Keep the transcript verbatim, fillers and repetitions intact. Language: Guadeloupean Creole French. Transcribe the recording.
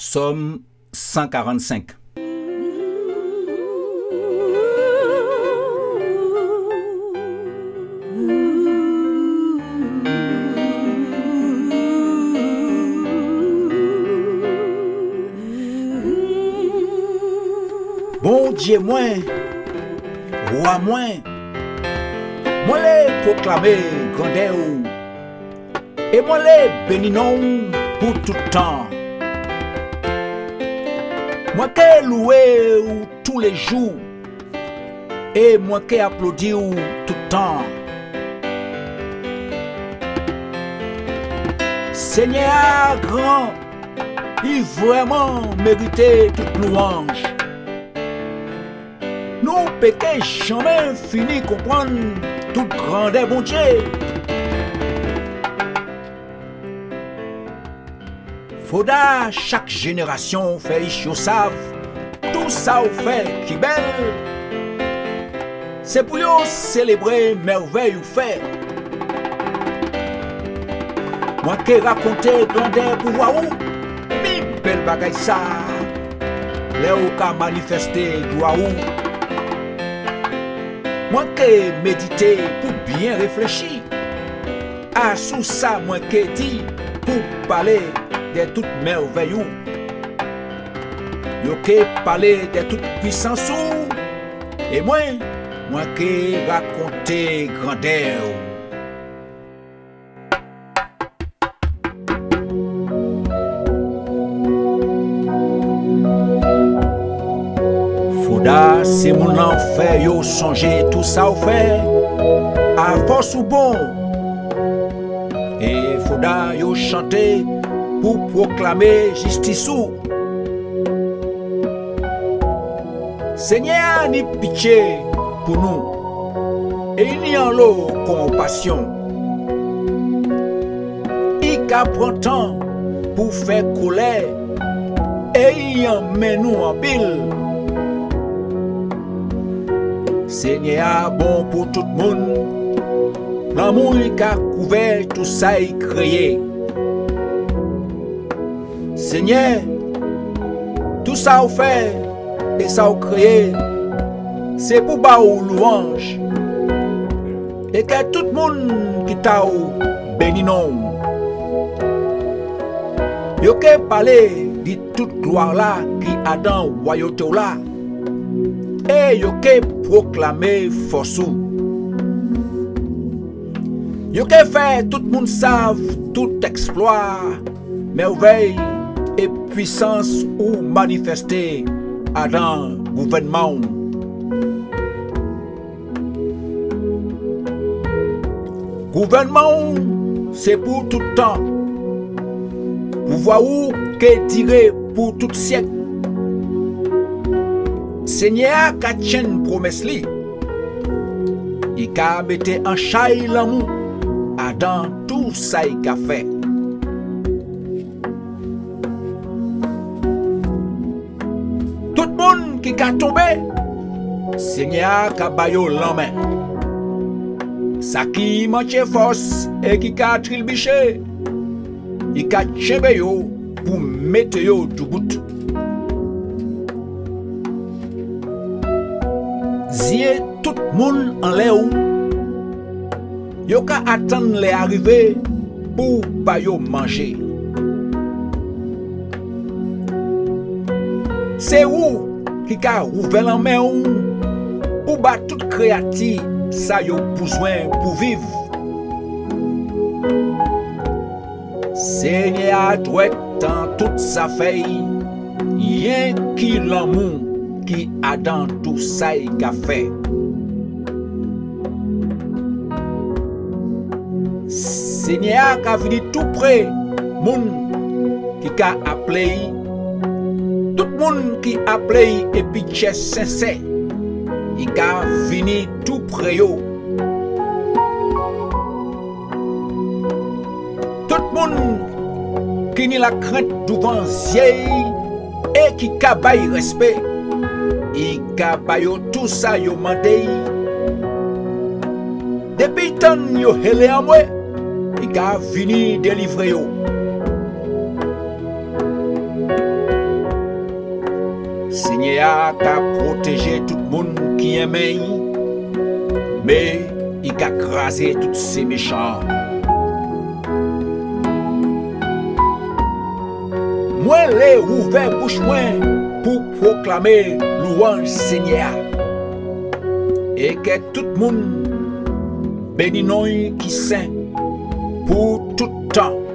Sòm san karannsenk. Bondié mwen, Wa mwen, mwen lé pwoklamé grandè ou, é mwen lé béni non ou pou tout tan. Mwen ké lwé ou tou lé jou, é mwen ké aplodi ou tout tan. Senyè-a gran, i vrèman mérité tout lwanj. Nou pé ké janmen fini konprann tout grandè Bondié. Fodra chak jénérasyon fè ich yo sav tou sa ou fè ki bèl. Sé pou yo sélébré mèvèy ou fè. Mwen ké rakonté grandè pouvwa ou, mi bèl bagay sa, lè ou ka manifèsté glwa ou. Mwen ké médité pou byen réfléchi asou sa mwen ké di pou palé dè tout mèvèy ou. Yo ké palé dè tout pwisans ou, é mwen, mwen ké rakonté grandè ou. Fodra sé moun-lan fè yo sonjé tou sa ou fè, afòs ou bon. É fodra yo chanté pou pwoklamé jistis ou. Senyè-a ni pityé pou nou, é i ni anlo konpasyon. I ka pran tan pou fè kolè, é i enmen nou anpil. Senyè-a bon pou tout moun, lanmou i ka kouvè tou sa i kréyé. Senyè, tou sa ou fè é sa ou kréyé, sé pou ba ou lwanj. É kè tout moun ki ta ou béni non ou. Yo ké palé di tout glwa-la ki adan wayoté ou la, é yo ké pwoklamé fòs ou. Yo ké fè tout moun sav tout èksplwa, mèvèy é pwisans ou manifèsté adan gouvènman ou. Gouvènman ou sé pou tout tan. Pouvwa ou ké diré pou tout syèk. Senyè-a ka tyenn pwomès li. I ka mété an chay lanmou adan tou sa i ka fè. Tout moun ki ka tonbé, Senyè-a ka ba yo lanmen. Sa ki mantjé fòs é ki ka trilbiché, i ka tjenbé yo pou mété yo doubout. Zyé tout moun anlè ou. Yo ka atann lè-a rivé pou ou ba yo manjé. Sé ou ki ka ouvè lanmen ou pou ba tout kréyati sa yo bouzwen pou viv. Senyè-a dwèt an tout zafè'y, yenki lanmou ki adan tou sa i ka fè. Senyè-a ka vini toupré moun ki ka aplé'y. Tout moun ki aplé'y épi tjè sensè, i ka vini toupré yo. Tout moun ki ni lakrent douvan zyé'y é ki ka ba'y rèspé, i ka ba yo tou sa yo mandé'y. Dépi i tann yo hélé anmwé, i ka vini délivré yo. Senyè-a ka pwotéjé tout moun ki enmen'y, mé i ka krazé tout sé méchan-an. Mwen lé ouvè bouch mwen pou pwoklamé lwanj Senyè-a, é kè tout moun béni non'y ki sen pou tout tan.